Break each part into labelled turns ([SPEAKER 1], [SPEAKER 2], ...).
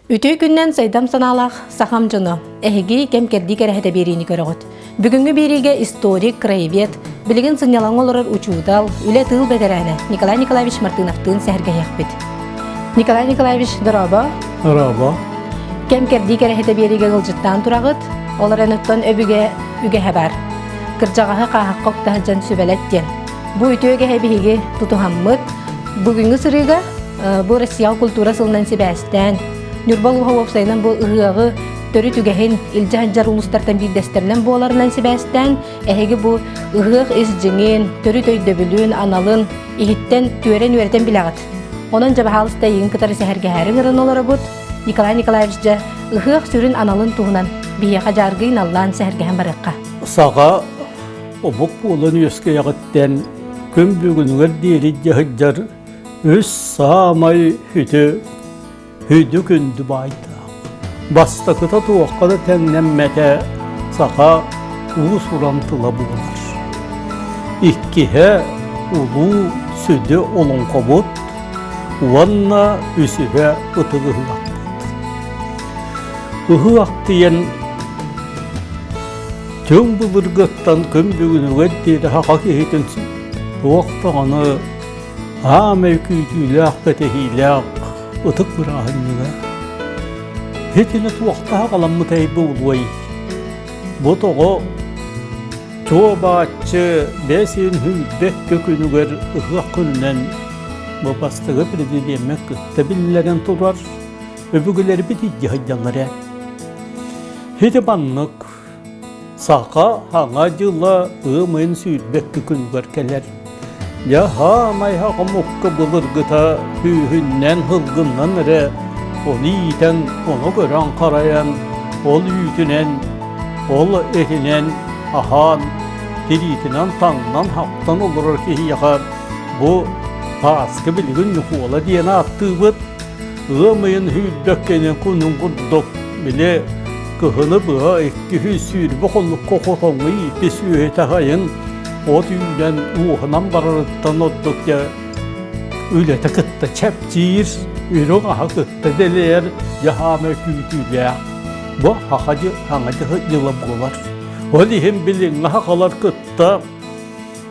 [SPEAKER 1] Үтүө күннэн сайдам санаалаах сахам дьоно, эһиги кэм-кэрдии кэрэһитэ биэриини көрөҕүт. Бүгүҥҥү биэриигэ историк, краевед, билигин сынньалаҥҥа олорор учуутал, үлэ-тыыл бэтэрээнэ Николай Николаевич Мартыновтыын сэһэргэһиэхпит. Николай Николаевич, дорообо.
[SPEAKER 2] Дорообо.
[SPEAKER 1] Кэм-кэрдии кэрэһитэ биэриигэ ыалдьыттаан тураҕыт. Ол эрэн оттон өбүгэ үгэһэ баар. Кырдьаҕаһы хааһахха укта сылдьан сүбэлэт диэн. Бу үтүө үгэһи биһиги тутуһаммыт, бүгүҥҥү сырыыга бу Россияҕа культура сылынан сибээстээн, Ньурба улууһа уопсайынан бу ыһыаҕы төрүт үгэһин илдьэ сылдьар улуустартан биирдэстэринэн буоларынан сибээстээн, эһиги бу ыһыах ис дьиҥин, төрүт өйдөбүлүн, аналын иһиттэн түөрэн үөрэтэн билэҕит. Онон дьэ баһаалыста эйигин кытары сэһэргэһээри ыҥыран олоробут. Николай Николаевич дьэ ыһыах сүрүн аналын туһунан биһиэхэ дьааргый наллаан сэһэргэһэн барыахха.
[SPEAKER 2] Саха омук буолан үөскэйэҕиттэн күн бүгүнүгэр диэри дьаһыдьар үс саамай үтү хүдү күндү баайдаах. Бастакыта туохха да тэҥнэммэтэ саха уус-уран тыла буолар. Иккиһэ улуу сүдү олоҥхобут уонна үсүһэ ытык ыһыахпыт. Ыһыах диэн түҥ былыргыттан күн бүгүнүгэр диэри саха киһитин туох даҕаны аамай күүтүүлээх, кэтэһиилээх ытык бырааһынньыга. Итини туохтаах аламмытай буолуой? Бу тоҕо чуо бааччы бэс иһин күнүгэр ыһыах күнүнэн бу бастакы президеммэ кытта биллэрэн турар өбүгэлэрбит илдьэ сылдьаллар ээ. Ити маннык Саха Саҥа дьыла ыам ыйын 22 күнүгэр кэлэр. Дьэ, хаамай хомукка былыргыта күүһүнэн һылгыннан эрэ ону иитэн, ону көрөн харайан, ол үүтүнэн, ол этинэн аһаан, тириитинэн таҥнан-хаптан олорор киһиэхэ бу Һааскы билигин Ньукуола диэн ааттыыбыт. Ыам ыйын сүүрбэккэнэн кунун курдук били кыһыны быһа 220 хонукка хотоҥҥо ииппит сүөһүтэ сайын от үүнэн ууһунан барарыттан ордук дьэ үлэтэ кытта чэпчиир, үрүҥ аһа кытта дэлэйэр дьаһаама күүтүүлээх. Бу саха саҥа дьыла буолар. Ол иһин билиҥҥи сахалар кытта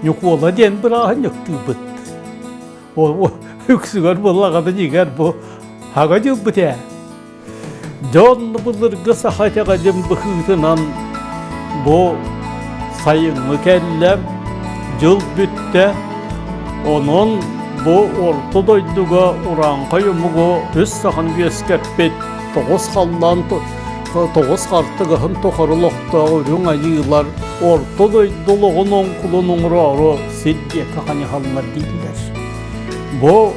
[SPEAKER 2] Ньукуола диэн бырааһынньыктыыбыт. Үксүгэр буоллаҕына дьиҥэр бу саҥа дьылбыт ээ. Дьон былыргы саха итэҕэлин быһыытынан бу сайыҥҥы кэллэ, дьыл бүттэ. Онон бу орто дойдуга урааҥхай омугу үс сахан үөскэппит тоҕус халлаан тоҕус хартыгаһын тухары олохтоох үрүҥ айыылар орто дойду олоҕун оҥкулун оҥороору сир диэки хайыһаллар дииллэр. Бу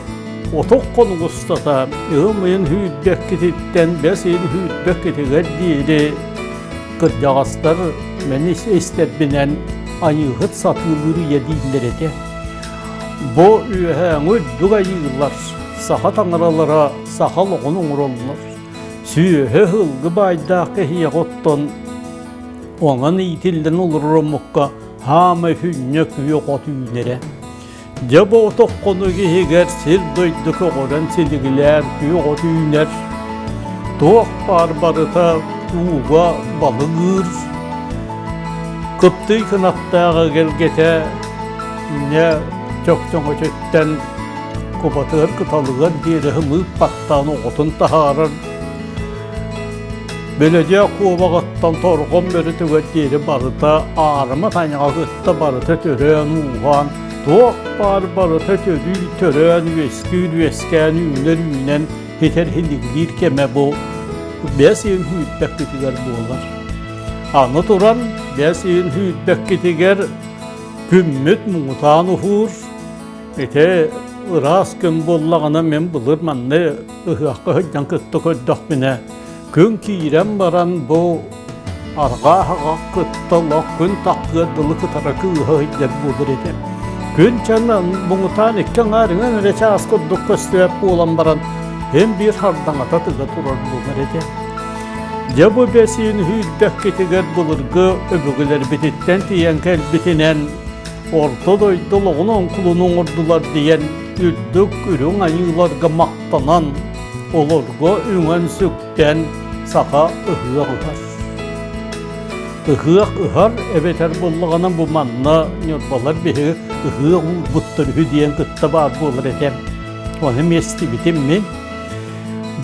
[SPEAKER 2] отох хонук устата ыам ыйын сүүрбэккититтэн бэс ыйын сүүрбэккитигэр диэри кырдьаҕастар мин истэрбинэн айыыһыт сатыылыыр ийэ дииллэр этэ. Бу үөһээҥи үрдүк айыылар саха таҥаралара саха олоҕун оҥороллор. Сүөһү һылгы баайдаах киһиэхэ оттон онон иитиллэн олорор омукка хаамай хүнньэ күөх от үүнэрэ. Дьэ бу отоххонук иһигэр сир-дойду көҕөрөн силигилээн күөх от үүнэр. Туох баар барыта ууга балыгыыр. Кыптый кынаттаах эгэлгэтэ инньэ чөкчөҥөтүттэн кубатыгар кыталыгар диэри ымыы баттаан оҕотун таһаарар. Бөлөдьөөк куобаҕыттан торҕон бөрөтүгэр диэри барыта аарыма тайаҕа кытта барыта төрөөн-ууһаан, туох баар барыта төрүү төрөөн үөскүүр үөскээн үүнэр үүнэн хитэр хилиглиир кэмэ бу бэс ыйын сүүрбэккитигэр буолар. Аны туран бэс ыйын сүүрбэккитигэр күммүт муҥутаан уһуур, Ити ыраас күн буоллаҕына мин былыр манна ыһыахха сылдьан кытта көрдөхпүнэ күн киирэн баран бу арҕаа аһаҕах кытта олох күн тахсыар дылы кытара кыыһа сылдьар буолар этэ. Күн чан муҥутаан икки аҥаар иҥэн эрэ чаас курдук көстүбэт буолан баран һин биир хардаҥата тыга турар буолар этэ. Дьэ бу бэсиин сүүрбэккитигэр былыргы өбүгэлэрбититтэн тиийэн кэлбитинэн Орто дойду олоҕун оҥкулун оҥордулар диэн үрдүк үрүҥ айыыларга махтанан, Олорго үҥэн-сүктэн саха ыһыах ыһар. Ыһыах ыһар эбэтэр буоллаҕына бу манна ньурбалар биһиги ыһыах уурбуттар үһү диэн кытта баар буолар этэ. Ону миэстибитим мин.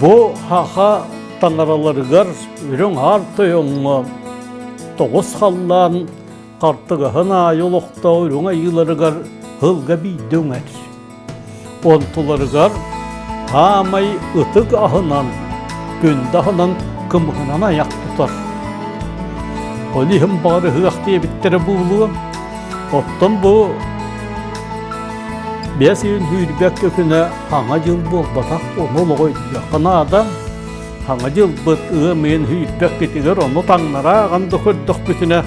[SPEAKER 2] Бу саха таҥараларыгар Үрүҥ Аар Тойоҥҥо тоҕус халлаан хартыгаһын аайы олохтоох үрүҥ айыыларыгар сылга биирдэ үҥэр. Онтуларыгар хаамай ытык аһынан, күндү аһынан кымыһынан айах тутар. Ол иһин баҕар ыһыах диэбиттэрэ буолуо. Оттон бу биэс ыйын сүүрбэккэ күнэ Саҥа дьыл буолбатах, ону олоҕу өйдүөххэ наада. Саҥа дьылбыт ыам ыйын сүүрбэккитигэр ону таҥнара ааҕан да көрдөхпүтүнэ,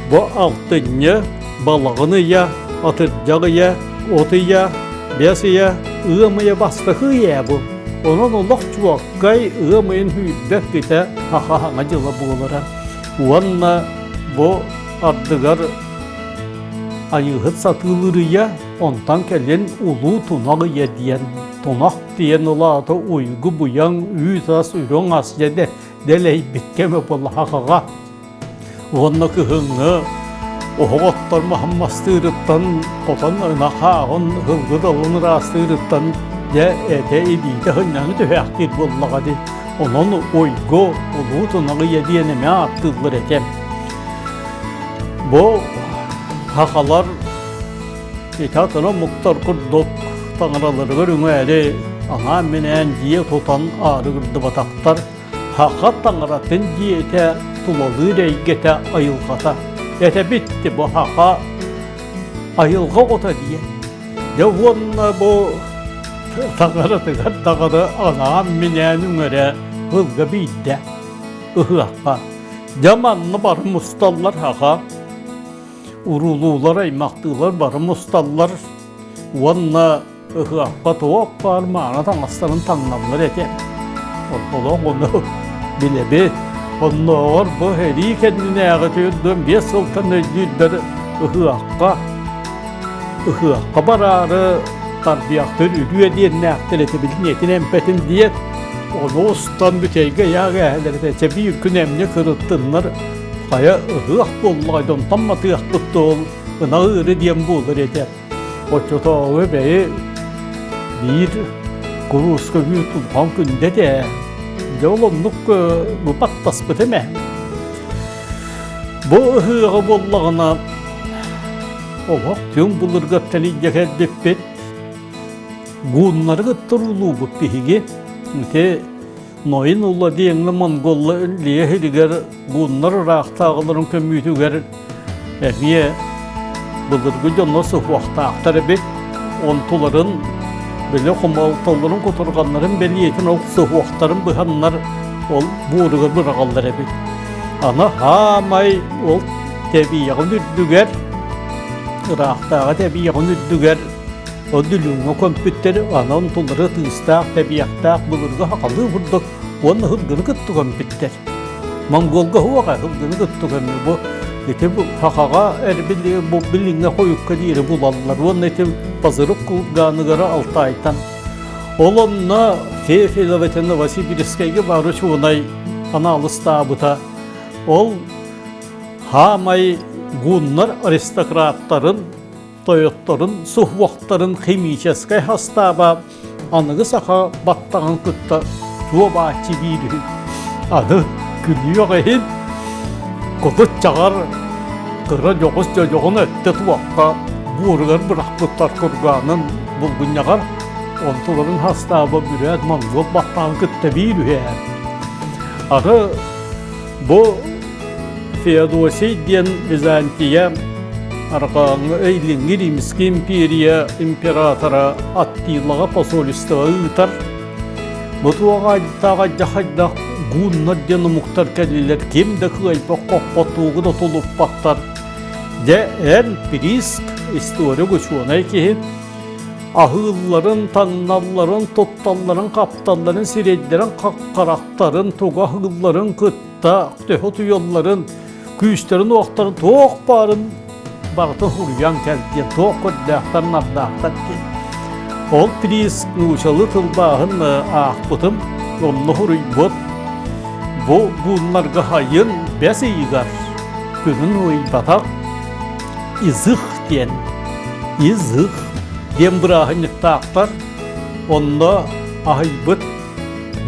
[SPEAKER 2] бу алтынньы, балаҕан ыйа, атырдьах ыйа, от ыйа, бэс ыйа, ыам ыйа бастакы ыйа бу. Онон олох чуолкай ыам ыйын сүүрбэккитэ саха саҥа дьыла буолара. Уонна бу ардыгар Айыыһыт сатыылыыр ыйа, онтон кэлин Улуу Тунах ыйа диэн Тунах диэн улаата уйгу-буйаҥ, үүт-ас, үрүҥ ас дьэ дэлэйбит кэмэ буоллаҕа. Уонна кыһыҥҥы оһох оттор маһын мастыырыттан, хотон ынах ааҕын, һылгы далын ыраастыырыттан дьэ этэ илиитэ сынньана түһээхтиир буоллаҕа дии. Онон уйгу Улуу Тунах ыйа диэн эмиэ ааттыыллар этэ. Бу сахалар ити атын омуктар курдук таҥараларыгар үҥээри анаан-минээн дьиэ тутан аарыгырдыбатахтар. Саха таҥаратын дьиэтэ тулалыыр эйгэтэ айылҕата. Этэбит бу саха айылҕа оҕото диэн. Дьэ уонна бу таҥаратыгар даҕаны анаан-минээн үҥэрэ ылга биирдэ ыһыахха. Дьэ манна бары мусталлар аҕа, уруулуулар, аймахтыылар бары мусталлар уонна ыһыахха туох баар мааны таҥастарын таҥналлар этэ. Олох ону билэбит. Оннооҕор бу сэрии кэннинээҕи 45 сылтан өйдүүрбэр ыһыахха ыһыахха бараары тарбыйахтыыр үрүө диэннээхтэр этэ билиниэтин эмпэтин диэн ону устан бүтэйгэ ыйаах ээһэлэр этэ чэ биир күн эмне кырыттыннар хайа ыһыах буоллаҕай донтон матыахпыт туол ынах ыыры диэн буолар этэ оччотооҕу бэйи биир курууска үүт улахан күндэ этэ дьэ ол оннук бу баттаспыт эмэ бу ыһыаҕы буоллаҕына Олох түҥ былыргы тэлийдэ кэлбиппит. Гуннары кытта уруулуубут биһиги. Ити Ноин Ула диэҥҥэ Монголла Лия сиригэр гуннар ыраахтааҕыларын көмүүтүгэр эмиэ былыргы дьонно суһуохтаахтар эбит. Онтуларын били хомолтоллорун кутурҕаннарын бэлиэтин ол суһуохтарын быһаннар ол буоругар быраҕаллар эбит. Аны хаамай ол тэбиэҕин үрдүгэр, ыраахтааҕы тэбиэҕин үрдүгэр ол дүлүҥҥэ көмпүттэр анан тулары тыыстаах тэбиэхтээх былыргы сахалыы курдук уонна сылгыны кытта көмпүттэр. Монголга суоҕа сылгыны кытта көмүү бу ити бу сахаҕа эрбили бу билиҥҥэ хойукка диэри булаллар уонна ити Пазырык кургааныгар Алтайтан ол онно Фефилова Новосибирскайга баар учуонай анаалыстаабыта ол Хаамай гуннар аристократтарын, тойотторун суһуохтарын химическэй састааба аныгы саха баттаҕын кытта туо бааччы биир үһү. Аны күлүөх иһин кутут чаҕар кыра дьоҕус дьодьоҕун өттө туохха буоругар бырахпыттар кургаанын булгунньаҕар онтуларын састааба бүрээт монгол баттаҕын кытта биир үһү ээ. Аны Бу Феодосий диэн Византия арҕааҥҥы Илиҥҥи Римскэй империя императора Аттилаҕа посольство ыытар. Бу туоҕа хайдах гуннар диэн омуктар кэллилэр, ким да кыайбат хоппот, тугу да тулуппаттар. Дьэ, эн Приск, историк учуонай киһи, аһыылларын, таҥналларын, тутталларын, хапталларын, сирэйдэрин, харахтарын, туга аһыылларын кытта төһө утуйалларын, күүстэрин-уохтарын туох баарын барытын суруйан кэл диэн туох көрдөөхтөр-нардаахтар диэн. Ол приз нуучалыы тылбааһын аахпытым. Онно суруйбут бу гуннарга хайын бэс ыйыгар күнүн уйбатах Изых диэн Изых диэн бырааһынньыктаахтар онно аһыйбыт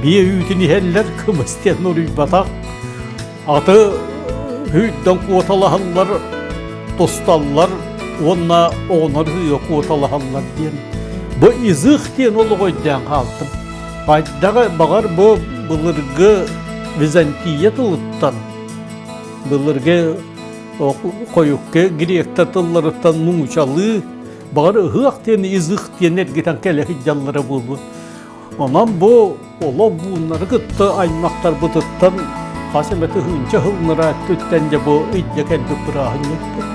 [SPEAKER 2] биэ үүтүн иһэллэр кымыс диэн уруйбатах Аты һүүрдэн куоталаһаллар, тусталлар уонна оҕонор һыыга куоталаһаллар диэн. Бу изых диэн олоҕу өйдөөн хаалтым. Хайдаҕы баҕар бу былыргы Византия тылыттан, былыргы хойукка гректэр тылларыттан нуучалыы, баҕар ыһыах диэн изых диэн эргитэн кэлэ сылдьаллара буолуо. Онон бу олох бууннары кытта аймахтарбытыттан хас эмэ тыһыынча сыллара өттүттэн дьэ бу ыйда кэлбит бырааһынньыкпыт.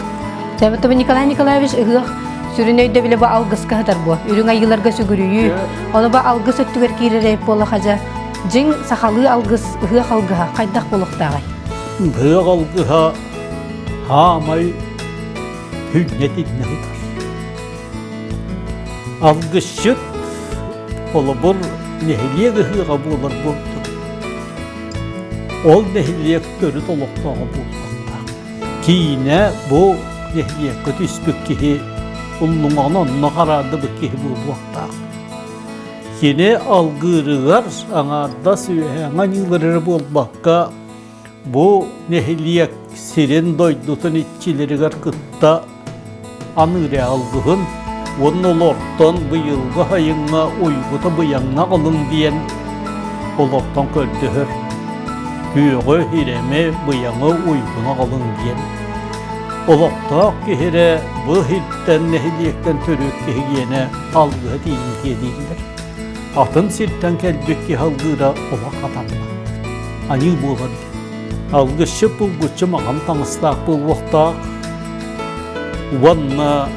[SPEAKER 1] Чабытова Николай Николаевич ыһыах сүрүн өйдөбүлэ бу алгыска сытар буо. Үрүҥ айыыларга сүгүрүйүү. Ону бу алгыс өттүгэр киирэр буола хадьа. Дьиҥ сахалыы алгыс, ыһыах алгыһа хайдах буолуохтааҕый?
[SPEAKER 2] Ыһыах алгыһа хаамай хүннэтиннэ сытар. Алгысчыт холобур нэһилиэк ыһыаҕа буолар буолтун. Ол нэһилиэк төрүт олохтооҕо буолуохтаах. Киинэ бу нэһилиэккэ түспүт киһи уллуҥаҕын онно хараардыбыт киһи буолуохтаах. Кини алгыырыгар аҥаардас үөһээҥи аньыылар эрэ буолбакка, бу нэһилиэк сирин дойдутун иччилэригэр кытта аныыр алгыһын уонна олортон быйылгы сайыҥҥа уйгута быйаҥна ылыҥ диэн олортон көрдөһөр. Күөҕү, ирэми, быйаҥы уйгуна ылыҥ диэн. Олохтоох киһи эрэ бу иһиттэн нэһилиэктэн төрүт киһи гиэнэ алгыһа тиийимтиэ дииллэр. Атын сиртэн кэлбит киһи алгыыра олох хатаммат. Аньыы буолар диэн. Алгысчыт булгуччу маҥан таҥастаах буолуохтаах уонна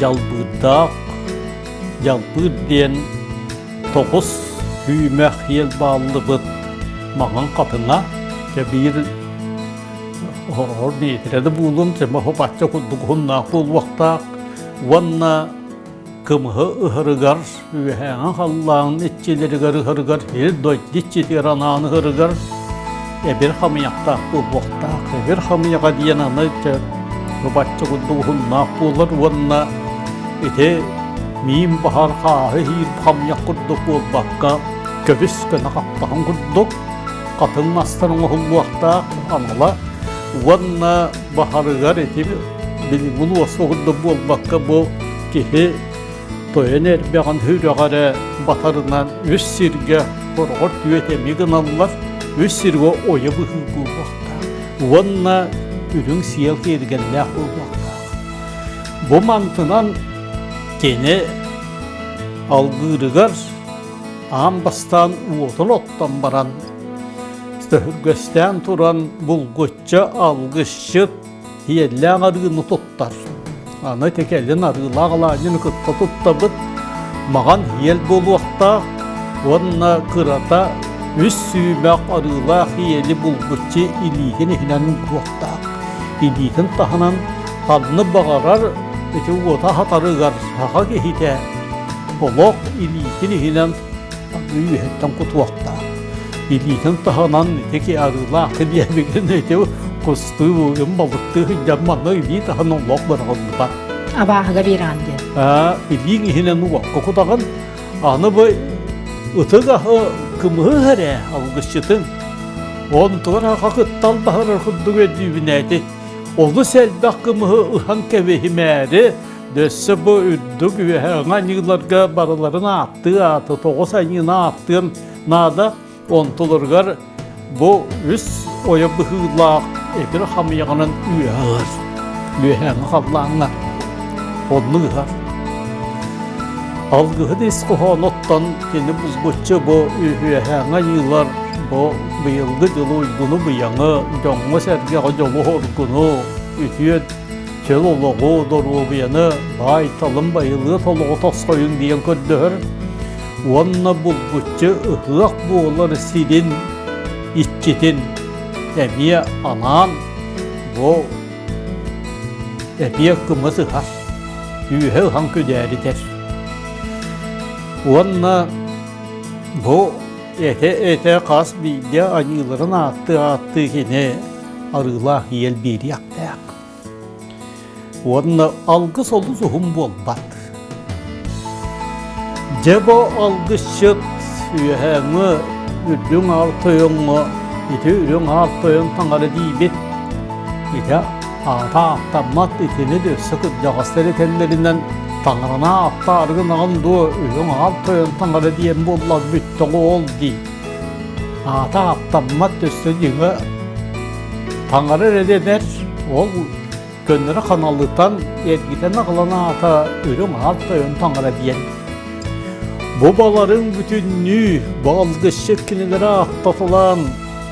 [SPEAKER 2] дьалбыырдаах. Дьалбыыр диэн тоҕус күүмэх иэл бааллыбыт маҥан хатыҥа кэбиир оһоҕор миэтирэ да буолун, бачча курдук уһуннаах буолуохтаах уонна кымыһы ыһарыгар, үөһээҥи халлаан иччилэригэр ыһарыгар, сир дойду иччитигэр анаан ыһарыгар эбир хамыйахтаах буолуохтаах. Эбир хамыйаҕа диэн аны бачча курдук уһуннаах буолар уонна ити миин баһар хааһы иһиир хамыйах курдук буолбакка көбүс көнө хаптаһын курдук хатыҥ мастан оҥоһуллуохтаах анала уонна баһарыгар ити билиҥҥи луоска курдук буолбакка бу киһи тойон эрбэҕин сүрэҕэ эрэ батарынан үс сиргэ хороҕор түөт эмиэ гыналлар үс сиргэ ойо быһыы буолуохтаах уонна үрүҥ сиэл киэргэллээх буолуохтаах. Бу мантынан кини алгыырыгар аан бастаан уотун оттон баран төһүргэстээн туран булгучча алгысчыт Иэллээх арыыны туттар. Аны текелин арыылаах алаадьыны кытта туттабыт. Маҕан иэл буолуохтаах уонна кырата үс сүүмэх арыылаах иэли булгуччу илиитин иһинэн угуохтаах. Илиитин таһынан ханны баҕарар ити уота хатарыгар саха киһитэ олох илиитин иһинэн үөһэттэн кутуохтаах. Илиитин таһынан ити арыылаах диэбигин ити кустуу бугун балыктыы сылдьан манна илии таһынан олох быраҕыллыбат.
[SPEAKER 1] Абааһыга биэрэҕин диэн.
[SPEAKER 2] Аа, илииҥ иһинэн уокка кутаҕын. Аны бу ытык аһы кымыһы эрэ алгысчытын. Онтугар аха кыттал баһарар курдук өйдүүбүнээти. Олус элбэх кымыһы ыһан кэбиһимээри Өссө бу үрдүк үөһээҥи аньыыларга барыларын ааттыы ааты тоҕус аньыыны ааттыан наада. Онтуларыгар бу үс ойо быһыылаах эбир хамыйаҕынан үөһэ ыһар. Үөһээҥи халлааҥҥа онну ыһар. Алгыһыт ис хоһоонуттан кини булгуччу бу үөһээҥи аньыылар бу быйылгы дьылы уйгуну быйаҥы, дьоҥҥо-сэргэҕэ дьолу-оргуну, үтүө Чөл олоҕу, доруобуйаны, баай-талым байылыат олоҕу тосхойуҥ диэн көрдөһөр уонна булгуччу ыһыах буолар сирин иччитин эмиэ анаан бу эбиэ кымыс ыһар, үөһэ ыһан күдээритэр. Уонна бу. этэ-этэ хас биирдии аньыыларын ааттыы-ааттыы кини арыылаах иэл биэриэхтээх. Уонна алгыс олус уһун буолбат. Дьэ бу алгысчыт үөһээҥҥи үрдүҥ аар тойоҥҥо ити үрүҥ аар тойон таҥара диибит. Ити аата ааттаммат итини да өссө кырдьаҕастар этэллэринэн таҥараны ааттаары гынаҕын дуо үрүҥ аар тойон таҥара диэн буоллар бүттэҕэ ол дии. Аата ааттаммат өссө дьиҥэ таҥара эрэ дэнэр ол көннөрү ханалытан эргитэн аҕалан аата үрүҥ аар тойон таҥара диэн. Бу баларыҥ бүтүннүү бу алгысчыт кинилэри ааттатылаан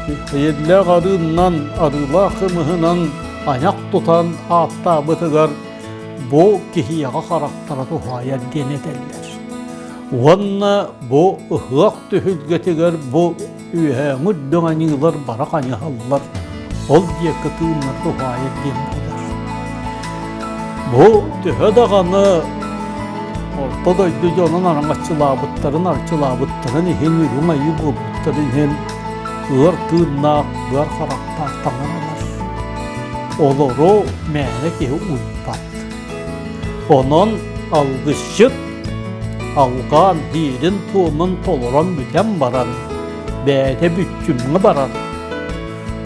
[SPEAKER 2] Иэллээх арыыннан, арыылаах кымыһынан айах тутан ааттаабытыгар бу киһиэхэ харахтара туһаайар диэн этэллэр. Уонна бу ыһыах түһүлгэтигэр бу үөһээҥи үрдүҥ аньыылар бара хайыһаллар, ол диэки тыыннар туһаайар диэн буолар. Бу төһө даҕаны орто дойду дьонун араҥаччылаабыттарын, арчылаабыттарын иһин үрүҥ айыы буолбуттарын иһин ыар тыыннаах, ыар харахтаах таҥаралар. Олору мээнэ киһи уйбат. Онон алгысчыт алҕаан биирин-туомун толорон бүтэн баран, бэйэтэ бүччүмҥэ баран,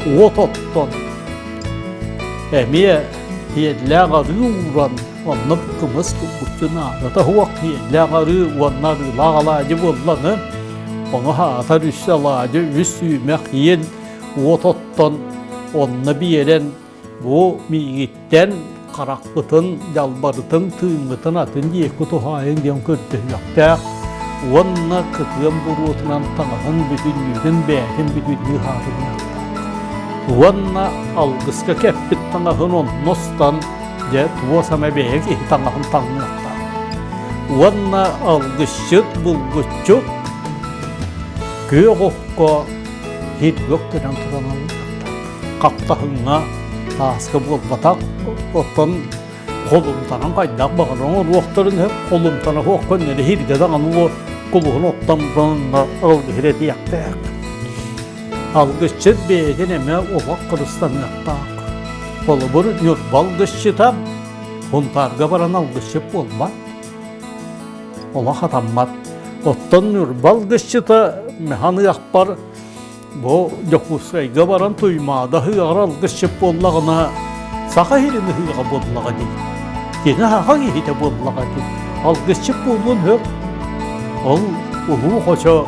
[SPEAKER 2] уот оттон, эмиэ иэллээх арыы ууран, онно кымыс кургуччу наадата суох иэллээх арыы уонна арыылаах алаадьы буолланы, ону аһаатар үс алаадьы, үс сүүмэх иэн уот оттон, онно биэрэн Бу миигиттэн харахпытын, дьалбарытын, тыыҥҥытын атын диэки туһаайыҥ диэн көрдөһүөхтээх уонна кытыан буруотунан таҥаһын бүтүннүүтүн бэйэтин бүтүннүү хаатыныахтаах. Уонна алгыска кэппит таҥаһын онно устан, дьэ туос эмэ бэйэ киһи таҥаһын таҥныахтаах. Уонна алгысчыт булгуччу күөх окко һиргөх гынан туран алгыахтаах. Хаптаһыҥҥа тааска буолбатах, оттон холумтанан хайдах баҕарар оҥоруохтарын сөп, холумтана суох көннөрү иһиргэ даҕаны уо кулуһун оттон баранна алгыһыр этиэхтээх. Алгысчыт бэйэтин эмэ олох кырыстаныахтаах. Холобур, Ньурба алгысчыта Сунтаарга баран алгысчыт буолбат, олох хатаммат. Оттон Ньурба алгысчыта Механыахпар Бу Дьокуускайга баран Туймаада ыһыаҕар алгысчыт буоллаҕына, саха иһирин ыһыаҕа буоллаҕа дии. Кини саха киһитэ буоллаҕа дии. Алгысчыт буолуон сөп. Ол улуу хочо,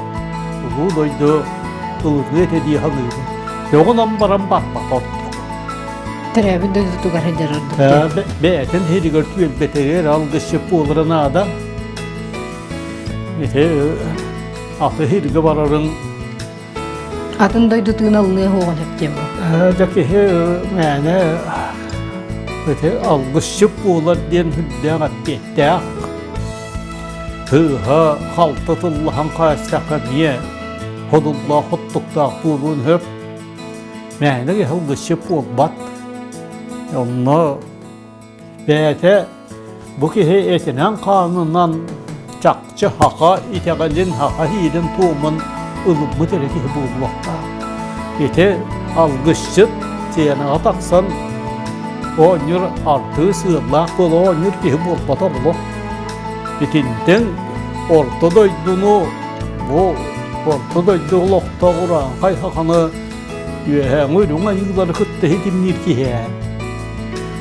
[SPEAKER 2] улуу дойду ылыныа этэ дии саныыбын. Көҕүнэн баран барбат ордук.
[SPEAKER 1] Төрөөбүт дойдутугар сылдьар ордук.
[SPEAKER 2] Бэйэтин иһигэр түөлбэтигэр алгысчыт буолара наада. Ити аты иһиргэ барарын
[SPEAKER 1] Атын дойду тыына ылыныа суоҕун сөп диэн бу.
[SPEAKER 2] Дьэ киһи мээнэ ити алгысчыт буолар диэн сүрдээх эппиэттээх. Тыыһа халты тыллаһан хаастахха эмиэ ходуллаах хоттуктаах буолуон сөп. Мээнэ киһи алгысчыт буолбат. Онно Бэйэтэ бу киһи этинэн-хаанынан чахчы саха итэҕэлин, саха иирин-туомун ылыммыт эрэ киһи буолуохтаах. Ити алгысчыт сценаҕа тахсан оонньуур артыыс ыаллаах буола оонньуур киһи буолбатах олох. Итинтэн орто дойдуну бу орто дойду олохтоох урааҥхай саханы үөһээҥи үрүҥ айыылары кытта ситимниир киһи ээ.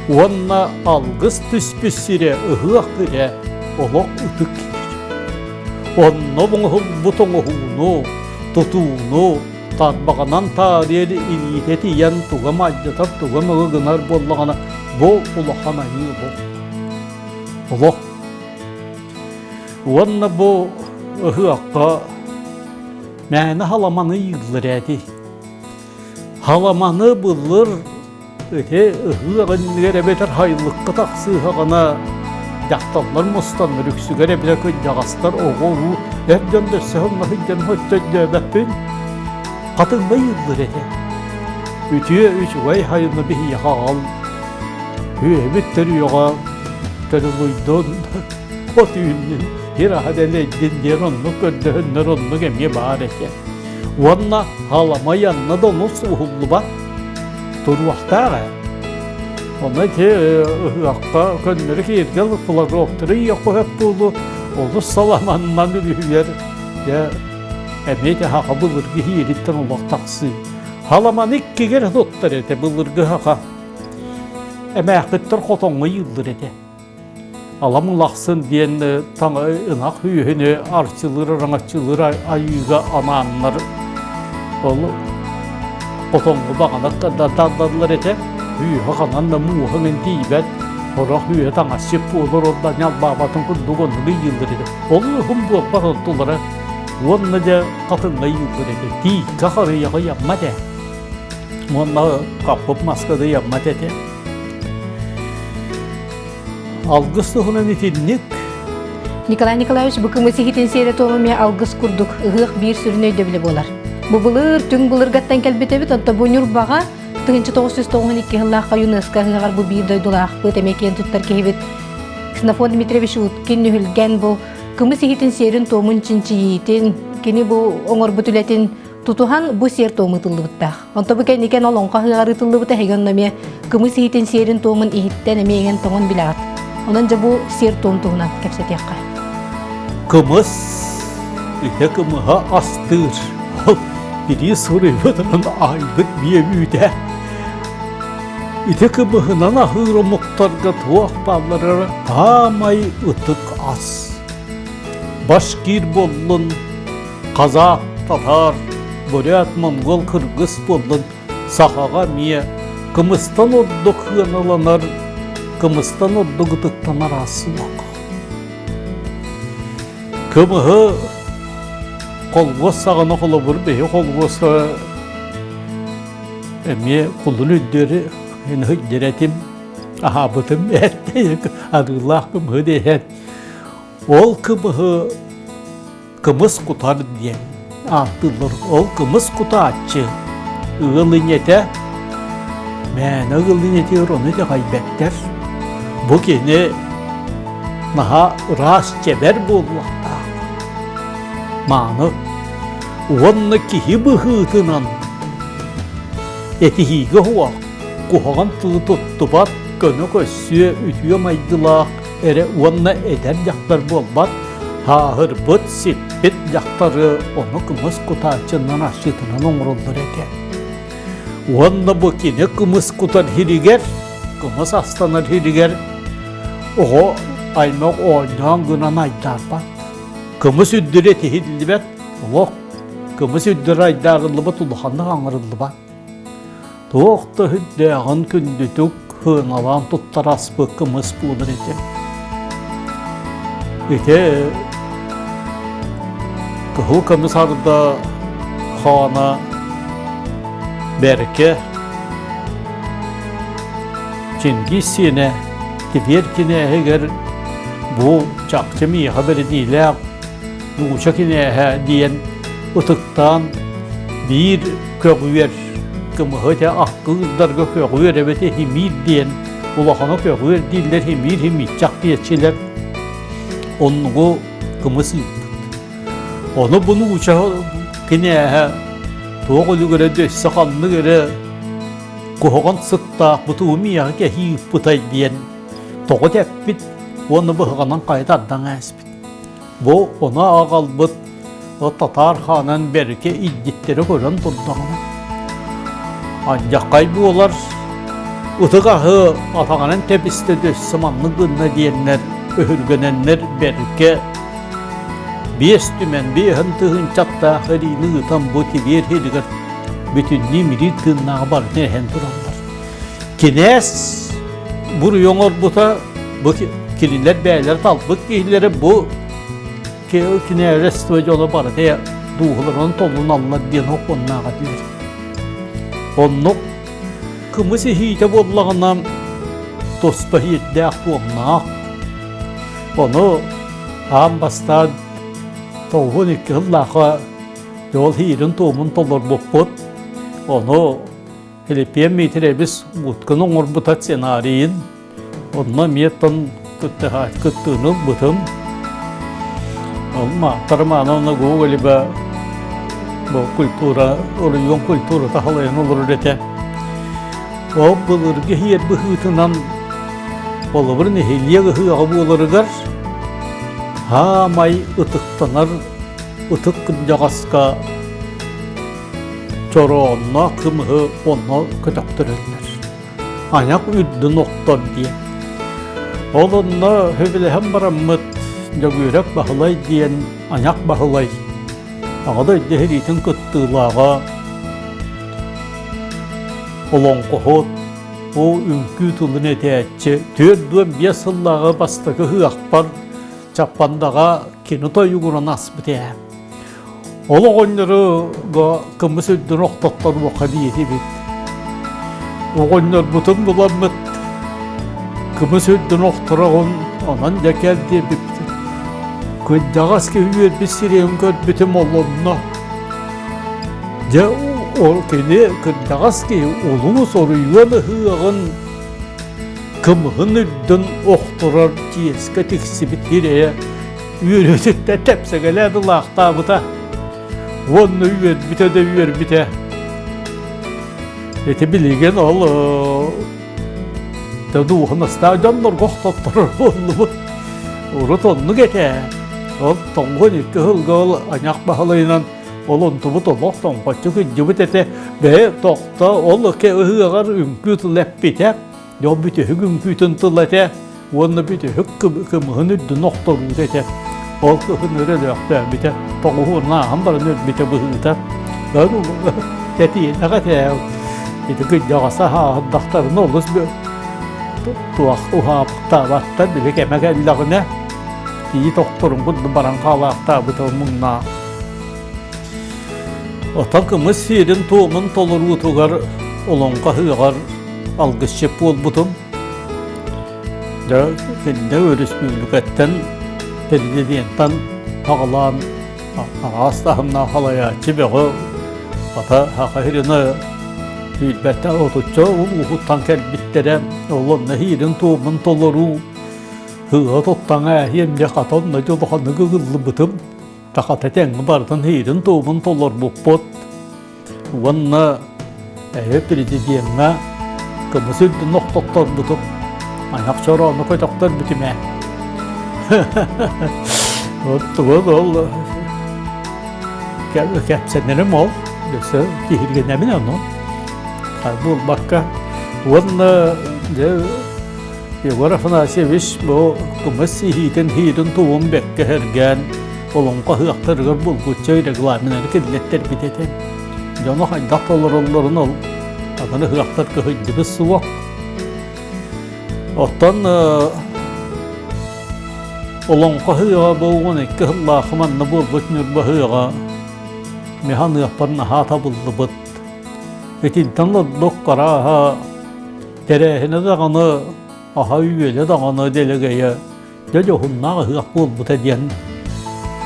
[SPEAKER 2] Уонна алгыс түспүт сирэ ыһыах сирэ олох ытык киир. Онно оҥоһуллубут оҥоһууну, тутууну тарбаҕынан таарыйар илиитэ тиийэн туга мадьатар, туга мөҕө гынар буоллаҕына, бу улахан айыы олох. Олох. Уонна бу ыһыахха мээнэ халаманы ыйыыллар эти. Халаманы былыр Ити ыһыах иннигэр эбэтэр һайылыкка тахсыыһаҕына дьахталлар мустаннар үксүгэр эбэтэр кырдьаҕастар оҕо-уруу эр дьон да өссө онно сылдьан өйдөөбөппүн хатыҥҥа ыйыыллар этэ. Үтүө үчүгэй хайыны биһиэхэ аҕал үөһүбүт төрүөҕэ төрүлуйдун от үүннүн ир аһа дэлэйдин диэн оннук көрдөһөннөр оннук эмиэ баар этэ. Уонна халамай анна да онус уһуллубат туруохтаах ээ. Онно ити ыһыахха көннөрү кииргэл флажоктары иэххэ буолу олус саламаннан үлүһүйэр дьэ эмиэ де хаха былыргы иһириттэн олох тахсыы. Халаманы иккигэр туттар этэ былыргы хаха. Эмээхпиттэр хотоҥҥо ыйыыллар этэ. Алам улахсын диэн таҥа ынах үөһүнү арчылыыр араҥаччылыыр айыыга анааннар ол хотоҥҥо баҕана тардаллар этэ. Үөһэ ханан да мууһа тиийбэт, сорох үөһэ таҥасчыт буолар ол да ньалбаабатын курдук оннук ыйыыллар этэ. Ол ыһым буолбат онтулара уонна дьэ хатыҥҥа ыйыыллар этэ. Тииккэ харыйаҕа ыйаммат ээ. Уонна хаппыт маска да ыйаммат этэ. Алгыс туһунан итинник.
[SPEAKER 1] Николай Николаевич бу кымыс иһитин сиэрэ-туома эмиэ алгыс курдук ыһыах биир сүрүн өйдөбүлэ буолар. Бу былыр түҥ былыргаттан кэлбит эбит, онто бу Ньурбаҕа 1992 сыллаахха ЮНЕСКО ыһыаҕар бу биир дойдулаахпыт, эмиэ киэн туттар киһибит Ксенофонт Дмитриевич Уткин Нүһүлгэн бу кымыс иһитин сиэрин-туомун чинчийиитин, кини бу оҥорбут үлэтин тутуһан бу сиэр-туом ыытыллыбыттаах. Онто бу кэнникэн олоҥхо ыһыаҕар ыытыллыбыта эһиги онно эмиэ кымыс иһитин сиэрин-туомун иһиттэн эмиэ иҥэн-тоҥон билэҕит. Онон дьэ бу сиэр-туом туһунан кэпсэтиэххэ.
[SPEAKER 2] Кымыс итэ кымыһа астыыр. Ол бирии суруйбутунан айбыт биэ үүтэ. Ити кымыһынан аһыыр омуктарга туох бааллара таамай ытык ас. Башкир буоллун, Казах, татар, бурят, монгол, кыргыз буоллун сахаҕа эмиэ кымыстан ордук сыаналанар, кымыстан ордук ытыктанар ас суох. Кымыһы холбуос саҕана холобур биһи холбуоска эмиэ кулун үрдүөрү этим аһаабытым арыылаах кымыһы диэһэн ол кымыһы кымыс кутар диэн ааттыыллар. Ол кымыс кутааччы ыал ийэтэ мээнэ ыал ийэтигэр ону итэҕэйбэттэр. Бу кини наһаа ыраас чэбэр буолуохтаах. Мааны уонна киһи быһыытынан этиһиигэ уһуох, куһаҕан тылы туттубат, көнө көссүө, үтүө майгылаах эрэ уонна эдэр дьахтар буолбат, Һааһырбыт, сиппит дьахтары ону кымыс кутааччынан асчытынан оҥороллор этэ. Уонна бу кини кымыс кутар сиригэр, кымыс астанар сиригэр оҕо аймах оонньоон гынан айдаарбат. Кымыс үрдүрэ тиһиллибэт, олох кымыс үрдүрэ айдаарыллыбат, улаханнык аҥарыллыбат. Туох да үрдээҕин күндүтүк сыаналаан туттар аспыт кымыс буолар этэ. Ити кыһыл көмүс арда хаана бэркэ Чингис сиэнэ Тибиэр кинээһигэр бу чахчы миэхэ бэриниилээх нууча кинээһэ диэн ытыктаан биир көҕүөр кымыһы этэ аккыырдарга көҕүөр эбэтэ химиир диэн улахана көҕүөр дииллэр химиир химииччэх диэччилэр оннугу кымыс ыыппыт. Ону бу нууча кинээһэ туох үлүгэрэ өссө ханнык эрэ куһаҕан сыттаах бутуу миэхэ кэһии ыыппытай диэн тоҕо тэппит уонна быһаҕынан хайа тардан ааспыт. Бу ону аҕалбыт татаар хаанын бэркэ илдьиттэрэ көрөн турдаҕына, андьаххай буолар ытык аһы атаҕынан тэбистэ өссө маннык гынна диэннэр өһүргэнэннэр бэркэ биэс түмэн биэһин тыһыынчаттаах эриини ыытан бу Тибиэр сиригэр бүтүннүү мириир тыыннааҕы барытын эһэн тураллар. Кинээс буруйу оҥорбута бу кинилэр бэйэлэрэ талбыт киһилэрэ бу кинээрэство дьоно барыта дууһаларын толуналлар диэн окуоннаах этилэр. Оннук кымыс иһиитэ буоллаҕына туспа иирдээх туомнаах. Ону аан бастаан 92 сыллаахха ол иирин туомун толорбуппут. Ону Филиппиэн Миитирэбис утканы оҥорбута сценарийын онно эмиэ тон кыттыыны ылбытым. Ол Мааттар Романовна Гоголева Бу культура, оройуон культурата халайан олорор этэ. Ол былыргы иһиэр быһыытынан холобур нэһилиэк ыһыаҕа буоларыгар хаамай ытыктанар ытык кырдьаҕаска чороонноох кымыһы онно көтөхтөрөллөр. Айах үрдүн охтор диэн. Ол онно сөбүлэһэн бараммыт Дьөгүөрэп Баһылай диэн Айах Баһылай Аҕа дойду сэриитин кыттыылааҕа олоҥхоһут, бу үҥкүү тылын этээччи 45 сыллааҕы бастакы ыһыахпар Чаппандаҕа кини тойугуран аспыт ээ. Ол оҕонньору кымыс үрдүн охтотторуохха диэтибит. Оҕонньорбутун буламмыт кымыс үрдүн охтороҕун, онон дьэ кэл диэбиппит. Кырдьаҕас киһи үөрбүт сирэйин көрбүтүм олонно. Дьэ ол кини кырдьаҕас киһи улуус оруйуон ыһыаҕын кымыһын үрдүн охторор чиэскэ тиксибит сирэйэ үөрүүтүттэн тэпсэгэлээн ылаахтаабыта уонна үөрбүтэ да үөрбүтэ. Ити билигин ол дууһунастаах дьоннорго охтотторор буоллубут. Урут оннук этэ. Ол тоҥгон икки сылга ол аньах баһылайынан ол онтубут олох тоҥхоччу кырдьыбыт этэ. Бэйэ тохто ол ыһыаҕар үҥкүү тыл эппитэ. Дьол бүтүһүк үҥкүүтүн тыл этэ уонна бүтүһүк кымыһын үрдүн охторуута этэ. Ол кыһын өрөлөөхтөөбүтэ, тоҕуһуурун ааһан баран өлбүтэ быһыыта. Тэтиэнэх этэ. Ити кырдьаҕаса ааһырдахтарына олус туох уһаабыттаабаттар били кэмэ кэллэҕинэ тиит охторун курдук баран хаалаахтаабыта муҥнаах. Оттон кымыс сиэрин-туомун толоруутугар олоҥхо ыһыаҕар алгысчыт буолбутум. Дьэ, кинилэр өрөспүүбүлүкэттэн, президенттэн аҕалаан араас таһымнаах салайааччы бөҕө хата Саха сирин сүүрбэттэн отучча улууһуттан кэлбиттэрэ. Ол онно иһиирин-туомун толоруу, сыыһа туттан ээһиэм дьэ хата онно дьулуханнык ыгыллыбытым. Хата тэҥҥэ барытын иһиирин-туомун толорбуппут. Уонна эһэ президеҥҥэ кымыс үрдүн охтотторбутум, айах чороону көтөхтөрбүтүм ээ. Вот тугун ол кэпсэнэрим ол, өссө киһиргэнэбин ону. Буолбакка. Уонна дьэ Егор Афанасьевич бу кымыс иһиитин иһиитин тугун бэккэ сэргээн олоҥхо ыһыахтарыгар булгуччу регламеннары киллэттэрбит этэ. Дьону хайдах толороллорун ол атын ыһыахтар кыһыйдыбыт суох. Оттон олоҥхо ыһыаҕа бу 12 сыллаах манна буолбут Ньурба ыһыаҕа михан ыһыахпар наһаа табыллыбыт. Итинтэн ордук арааһа Тэрээһинэ даҕаны, аһа-үөлэ даҕаны дэлэгэйэ дьэ дьоһуннаах ыһыах буолбута диэн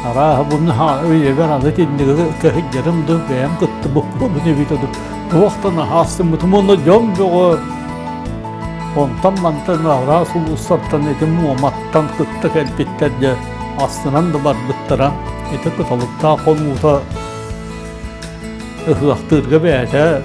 [SPEAKER 2] арааһа бу наһаа өйөбөр аны итинниги кыһыйдарым да бэйэм кыттыбыппын эбитэ дуу туох да наһаа астыммытым уонна дьон бөҕө онтон-мантан араас улуустартан ити Муоматтан кытта кэлбиттэр дьэ астынан да барбыттара ити кыталыктаах хонуута ыһыахтыырга бэйэтэ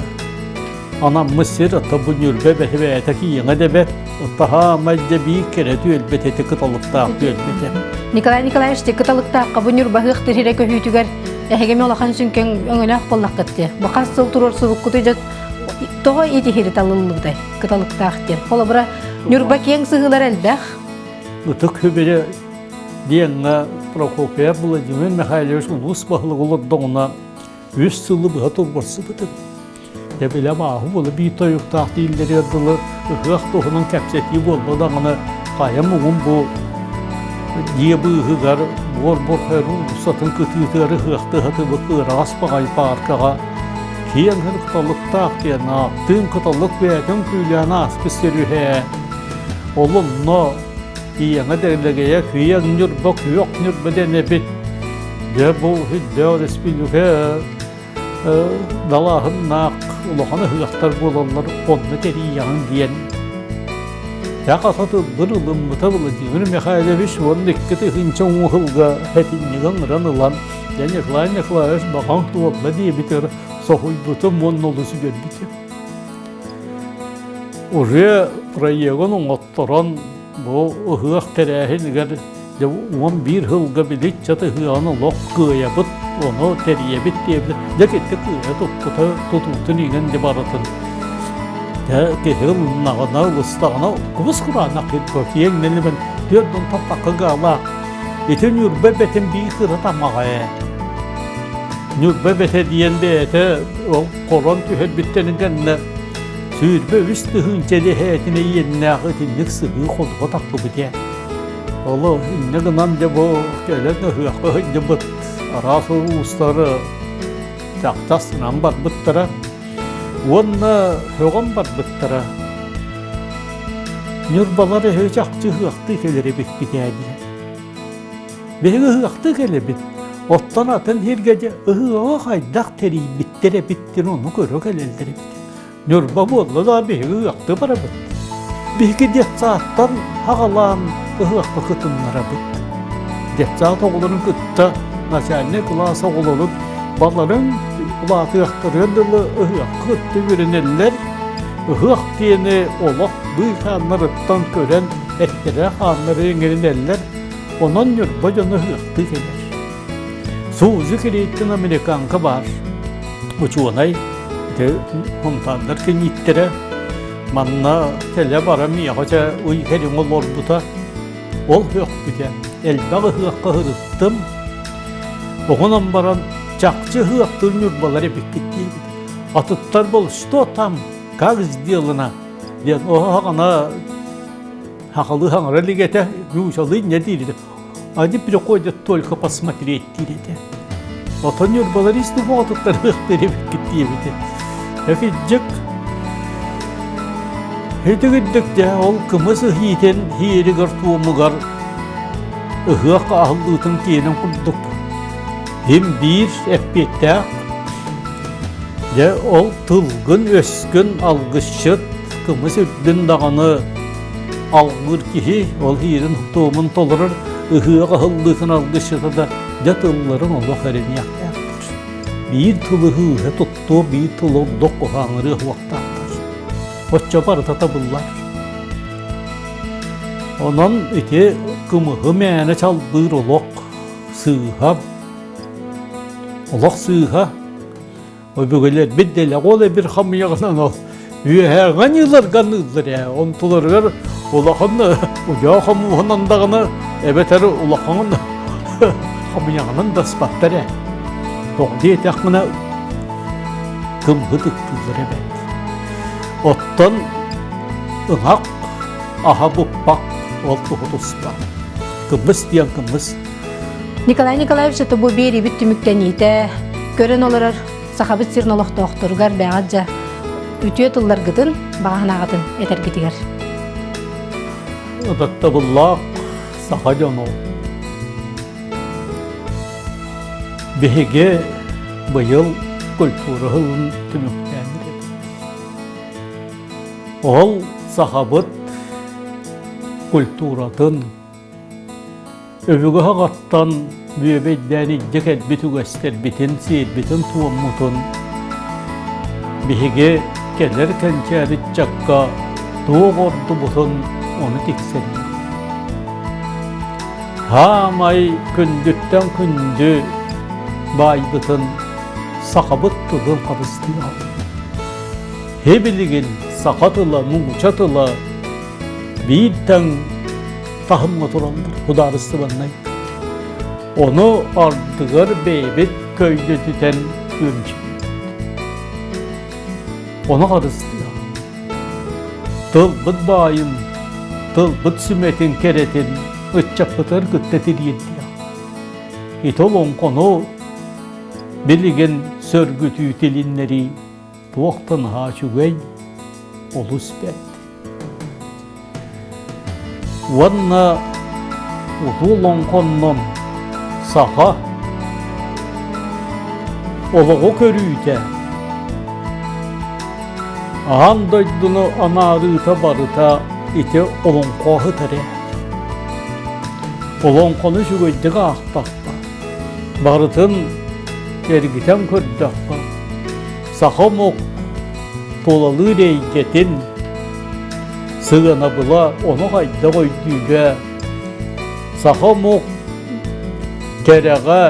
[SPEAKER 2] Анаммыт сир ата бу Ньурба бэһи бэйэтэ кииҥэ дэбэт, таһаамай дьэ биир кэрэ түөлбэт эти кыталыктаах түөлбэтэ.
[SPEAKER 1] Николай Николаевич ти кыталыктаахха бу Ньурба ыһыахтыыр сирэ көһүүтүгэр эһиги улахан сүҥкэҥ өҥөлөөх буоллаххыт дии. Бу хас сыл туруорсубуккутуй дьэ тоҕо итиһири талыллыбытай кыталыктаах диэн. Холобура Ньурба киэҥ сыһыылар элбэх.
[SPEAKER 2] Ытык Хүбүрэ диэҥҥэ Прокопьев Владимир Михайлович улуус баһылыга олордоҕуна үс сылы быһа туруорсубутум. Дьэ билэм ааһы буола биир тойуктаах дииллэригэр дылы ыһыах туһунан кэпсэтии буолла даҕаны хайа муҥун бу дьиэ быыһыгар буор-буор уулуссатын кытыытыгар ыһыахтыһатыбыт ыараҕас баҕайы пааркаҕа киэҥ кыталыктаах диэн ааттыын кыталык бэйэтин күүлээн ааспыт сир үһэ. Ол онно ийэҥэ дэлэгэйэ киэҥ Ньурба күөх Ньурба диэн эбит. Дьэ бу үрдээх өрөспүүбүлүкэ далааһыннаах улахан ыһыахтар буолаллар онно тэрийэҕин диэн Хаса тылбын ылыммыта Владимир Михайлович 12 тыһыынча уҥуһулга этинньигэ ыҥыран ылан. Дьэ Николай Николаевич баҕаҥ туолла диэбитигэр соһуйбутум уонна олус үөрбүтүм. Уже проегын оҥотторон бу ыһыах тэрээһинигэр дьэ 11 сылга биличчэ ыһыаҕын олох кыайабыт, ону тэрийэбит диэбит. Дьэ китти кыайа туппута тутуутун иҥэн дьэ барытын. Дьэ киһи ылыннаҕына, ылыстаҕына кубус кураанах киэҥ нэлимэн түөрт онтон тахха гаалаах. Ити Ньурба бэтин биир кыра тамаҕа ээ. Ньурба бэтэ диэн бэйэтэ ол хорон түһэрбиттэрин кэннэ 23 тыһыынча эһээтинэ иэннээх итинник сыһыы ходуһа тахпыбыт ээ. Олу инньэ гынан дьэ бу кэлэн ыһыахха сылдьыбыт араас улуустары чахчасынан барбыттара уонна сөҕөн барбыттара. Ньурбалар эһи чахчы ыһыахтыы кэлэр эбиппит ээ диэн. Биһиги ыһыахтыы кэлэбит. Оттон атын сиргэ дьэ ыһыаҕы хайдах тэрийбиттэр эбиттин ону көрө кэлэллэр эбит. Ньурба буолла да биһиги ыһыахтыы барабыт. Биһиги детсадтан аҕалаан ыһыахха кытыннарабыт. Детсад оҕолорун кытта начальнай кылаас оҕолорун баларын улаатыахтарыгар дылы ыһыахха кытта үөрэнэллэр. Ыһыах диэни олох быыкааннарыттан көрөн эттэрэ-хааннары иҥэринэллэр. Онон Ньурба дьоно ыһыахтыы кэлэр. Суузи Кирииттин американка баар. Учуонай, ити фонтаннар кэннииттэрэ манна кэлэ бара миэхэ чэ ый кэриҥ олорбута. Ол ыһыахпыта элбэх ыһыахха ыһырыттым. Оҕонон баран чахчы ыһыахтыыр Ньурбалар эбиккит диэбит. Атыттар бол что там, как сделано диэн оһоҕона Хахалы хаҥара илик этэ, нуучалыы инньэ диир этэ. Они приходят только посмотреть диир этэ. Отон Ньурбалар ис духуотуттан ыһыахтыыр эбиккит диэбитэ. Эфиджик Итигирдик дьэ ол кымыс ыһиитин ииригэр туомугар ыһыах аһыллыытын киэнин курдук им биир эппиэттээх дьэ ол тылгын өскүн алгысчыт кымыс үрдүн даҕаны алгыыр киһи ол иирин туомун толорор ыһыах аһыллыытын алгысчыта да дьэ тылларын олох эрэниэхтээхтэр. Биир тылы ыһыыһа туттуо, биир тылы ордук куһааҥырыа уохтаахтар. Оччо барыта табыллар. Онон ити кымыһы мээнэ чалбыыр олох сыыһа, олох сыыһа. Өбүгэлэрбит дэлэҕэ ол эбир хамыйаҕынан ол үөһээҕэ ньыыларга аныыллар ээ. Онтуларыгар улахан удьоо хомууһунан даҕаны эбэтэр улахан хамыйаҕынан да аспаттар ээ. Тоҕо диэтэххинэ кымһы тыктыыллар эбээт. Оттон ыһах аһа буппах ол туһу туспа. Кымыс диэн кымыс.
[SPEAKER 1] Николай Николаевич это бу биэрибит түмүктэниитэ көрөн олорор Сахабыт сирин олохтоохторугар бэҕэт дьэ үтүө тылларгытын, баҕа санааҕытын этэргитигэр.
[SPEAKER 2] Ытыктабыллаах саха дьоно биһиги быйыл культура сылын түмүктээн эрэбит. Ол сахабыт культуратын Өбүгэ саҕаттан бүөбэйдээн илдьэ кэлбит үгэстэрбитин, сиэрбитин-туоммутун биһиги кэлэр кэнчээри ыччакка туох ордубутун ону тиксэрбит. Хаамай күндүттэн күндү баайбытын сахабыт тылын харыстыаҕыҥ. Һи билигин саха тыла, нууча тыла биир тэҥ таһымҥа тураллар судаарыстыбаннай. Ону ардыгар бэйэбит көйгөтүтэн күөмчүлүүбүт. Ону харыстыах. Тылбыт баайын, тылбыт сүмэтин кэрэтин ыччаппытыгар кытта тириэрдиэх. Ити олоҥхону билигин сөргүтүү тилиннэрии туох да наһаа үчүгэй, олус бэрт. Уонна улуу олоҥхоннон саха олоҕу көрүүтэ, аан дойдуну анаарыыта барыта ити олоҥхоһут эрэ. Олоҥхону үчүгэйдик аахтахха, Барытын эргитэн көрдөххө, саха омук тулалыыр эйгэтин сыанабыла ону хайдах өйдүүрэ, саха омук кэрэҕэ,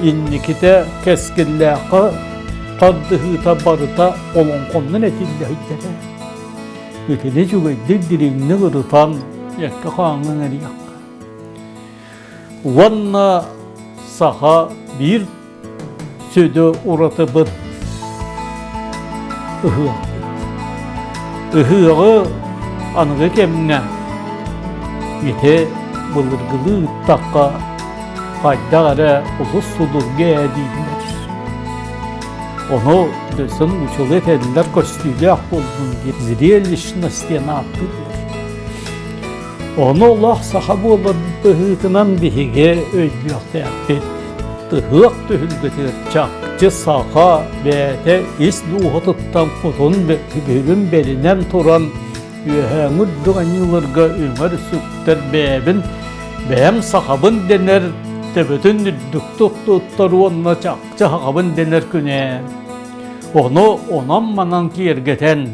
[SPEAKER 2] инникитэ кэскиллээххэ тардыһыыта барыта олоҥхоннон этиллэ сылдьара. Итини үчүгэйдик дириҥник ырытан эккэ-хааҥҥа иҥэриэххэ. Уонна саха биир сүдү уратыбыт ыһыах. Ыһыаҕы аныгы кэмҥэ ити былыргылыы ыыттахха хайдах эрэ олус судургу ээ дииллэр. Ону дөссөн учулу этэллэр көстүүлээх буоллун диэн зрелищность диэн ааттыыллар. Ону олох саха буолар быһыытынан биһиги өйдүөхтээхпит. Ыһыах түһүлгэтигэр чахчы саха бэйэтэ ис дууһатыттан кутун бүлүн бэринэн туран үөһээҥи үрдүк аньыыларга үҥэр-сүктэр бэйэбин бэйэм сахабын дэнэр төбөтүн үрдүктүк туттар уонна чахчы сахабын дэнэр күнэ. Ону онон-манан киэргэтэн,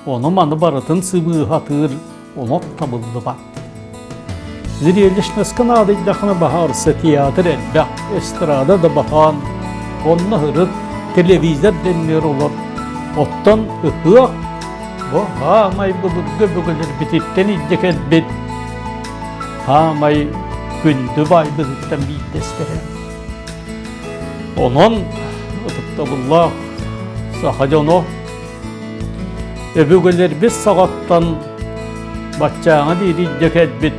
[SPEAKER 2] ону-маны барытын сыбыыһатыыр олох табыллыбат. Зрелищноска наадыйдахына баһаарса театр элбэх, эстрада да баһаан, онно ырыт, телевизор дэннэр олор. Оттон ыһыах бу хаамай былыргы өбүгэлэрбититтэн илдьэ кэлбит хаамай күндү баайбытыттан биирдэстэрэ. Онон ытыктабыллаах саха дьоно Өбүгэлэрбит саҕаттан баччааҥа диэри илдьэ кэлбит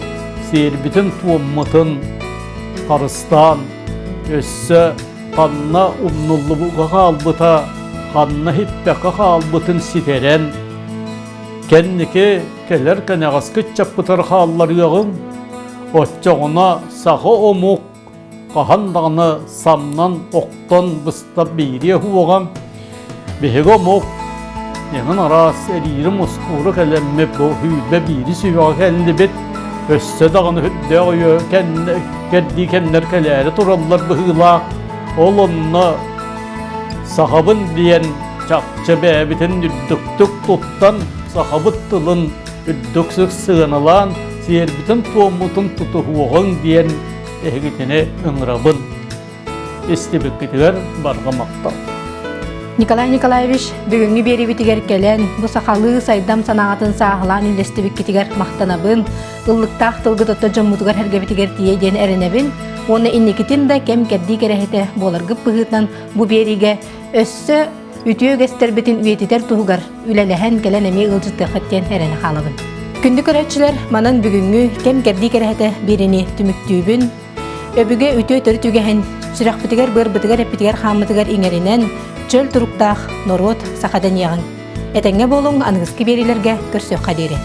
[SPEAKER 2] сиэрбитин-туоммутун харыстаан, өссө ханна умнуллубуга хаалбыта, ханна иһиппэккэ хаалбытын ситэрэн, кэнники кэлэр кэнэҕэски ыччаппытыгар хаалларыаҕыҥ, оччоҕуна саха омук хаһан даҕаны самнан, охтон быста биириэ уоҕа. Биһиги омук эҥин араас эриири-мускууру кэлэммит бу сүүрбэ биири сүһүөҕэ кэллибит. Өссө даҕаны үрдээх өйө кэрдии кэмнэр кэлээри тураллар быһыылаах. Ол онно сахабын диэн чахчы бэйэбитин үрдүктүк туттан, сахабыт тылын үрдүк сыаналаан, сиэрбитин-туоммутун тутуһуоҕуҥ диэн эһигитини ыҥырабын. Истибиккитигэр барҕа махтал.
[SPEAKER 1] Николай Николаевич, бүгүҥҥү биэриибитигэр кэлэн, бу сахалыы сайдам санаатын сааһылаан үллэстибиккитигэр махтанабын, ыллыктаах тылгыт отто дьоммутугар сэргэбитигэр тиийэ диэн эрэнэбин уонна инникитин да кэм-кэрдии кэрэһитэ буоларгыт быһыытынан бу биэриигэ өссө үтүө үгэстэрбитин үйэтитэр туһугар үлэлэһэн кэлэн эмиэ ыалдьыттыаххыт диэн эрэнэ хаалабын. Күндү көрөөччүлэр, манан бүгүҥҥү кэм-кэрдии кэрэһитэ биэриини түмүктүүбүн. Өбүгэ үтүө төрүт үгэһин сүрэхпитигэр, быарбытыгар, эппитигэр-хааммытыгар иҥэринэн чөл туруктаах норуот саха дэниэҕиҥ. Этэҥҥэ буолуҥ, аныгыскы биэриилэргэ көрсүөххэ диэри.